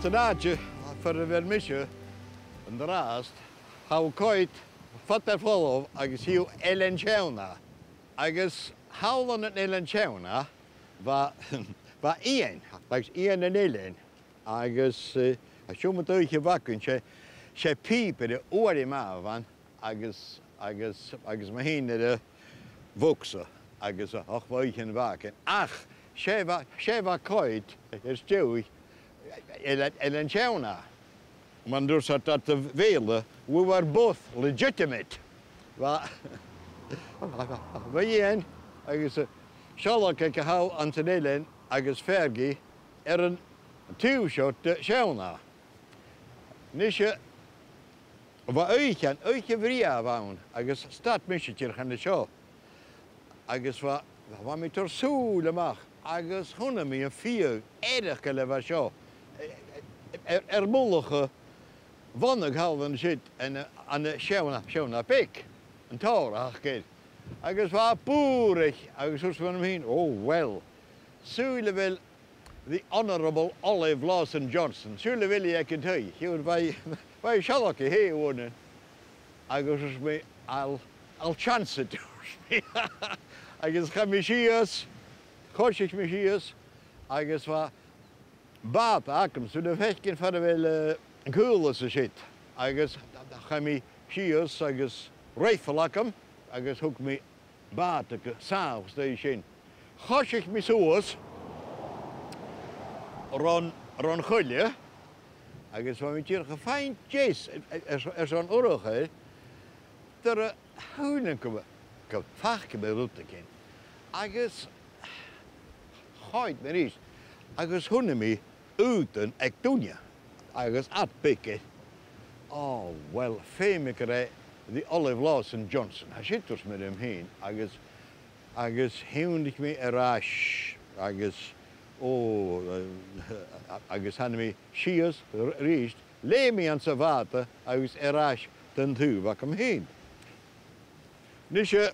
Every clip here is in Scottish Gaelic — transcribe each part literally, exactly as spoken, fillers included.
San àite far a bheil mise an-dràsta, tha coimhead fada air falbh agus chì thu Eilean Teàrnach. Agus thall ann an Eilean Teàrnach, bha, bha Iain, agus Iain an Eilein, agus, eh, a' seòmar-dùthcha a bh' againn, 's e, 's e pìobaire uair a mhàthair a bh' ann, agus, agus, agus mi fhìn air a' bhogsa, agus, eh, och, bha oidhche mhath againn. Ach 's e bha, 's e bha coimhead air stiùir Eilean, Eilean Teàrnach. Mar an tuirt iad, iad a' Bheurla, we were both legitimate. Bha, bha Iain agus, eh, sealg aige thall anns an eilean agus Fergie air an taobh seo de Theàrnach. Nise, bha oidhche, oidhche bhrèagha a bh' ann, agus stad mise dìreach an seo. Agus bha, bha mi a' toirt sùil a-mach, agus chunnaic mi am fiadh eireachdail a bha seo, air, air mullach a' bhonnaich thall an siud, an, an Teàrnach, Teàrnach Beag, an tòrr aca air. Agus bha e bùirich, agus thuirt mi rium fhìn, "Oh, well, saoil a bheil the Honourable Olive Lawson Johnson, saoil a bheil i aig an taigh?" Chì thu, bha i, bha i a' sealg a h-aon uair. Agus thuirt mi, "I'll, I'll chance it," thuirt mi. Agus chaidh mi sìos, choisich mi sìos, agus bha bàta agamsa, a bheil thu a' faicinn far a bheil, eh, an caolas an siud. Agus chaidh mi sìos agus rifle agam, agus thug mi bàta gu sàmhach a-staigh an sin. Choisich mi suas ron, ron choille, agus bha mi dìreach a' faighinn deas air, air, airson urrachaidh, dar a shaoil mi gum, gum faca mi rudeigin. Agus choimhead mi a-rithist, agus chunnaic mi aodann aig duine, agus ad bheag air. "Oh, well, feumaidh gur e the Olive Lawson Johnson a tha siud," thuirt mi rium fhìn, agus, agus thionndaidh mi air ais, agus, oh, eh, agus thàinig mi sìos a-rithist, leum mi anns a' bhàta agus air ais dhan taobh agam fhìn. Nise, eh,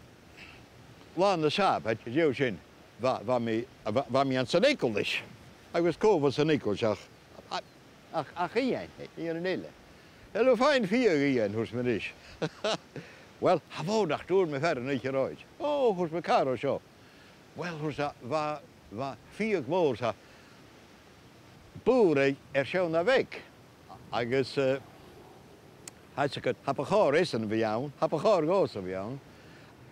Là na Sàbaid, an dèidh sin, bha, bha mi, bha, bha mi anns an eaglais. Agus cò bha san eaglais ach, ach, ach Iain, Iain an Eilein. "Hello, fine fiadh, Iain," thuirt mi ris. "Well, tha mòran nach d' fhuair mi fear an oidhche roimhe." "Oh," thuirt mi, "càit an robh seo?" "Well," thuirt e, "bha, bha fiadh mòr, tha, bùirich air Teàrnach Bheag." Agus, eh, tha fhios agad, cha bu chòir esan a bhith ann, cha bu chòir dhòmhsa a bhith ann,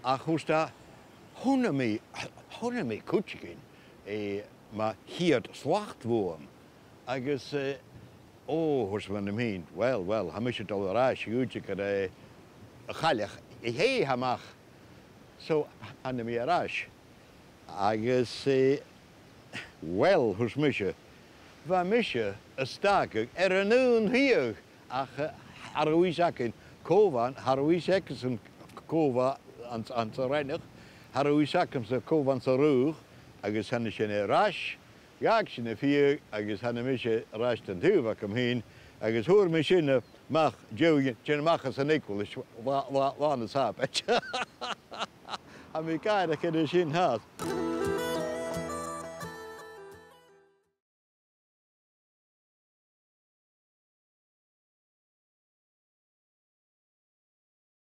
ach thuirt e, chunnaic mi, chunnaic mi cuideigin, eh, mu chiad slat bhuam. Agus, eh, o, thuirt mi rium fhìn, well, well, tha mise a' dol air ais, dh'fhaodte gur e a' chailleach a thèid a-mach. So, thàinig mi air ais. Agus, eh, well, thuirt mise, bha mise a' stagadh air an aon fhiadh, ach, eh, cha robh fhios againn cò bha, cha robh fhios aigesan cò bha anns, anns an rèanach, cha robh fhios agamsa cò bha anns an rùchd, agus thàinig sinn air ais, dh'fhàg sinn am fiadh, agus thàinig mise air ais dhan taobh agam fhìn, agus fhuair mi sin a-mach, dè, dè a-mach às an eaglais, Là, Là, Là na Sàbaid. Tha mi gàireachdainn air sin fhathast.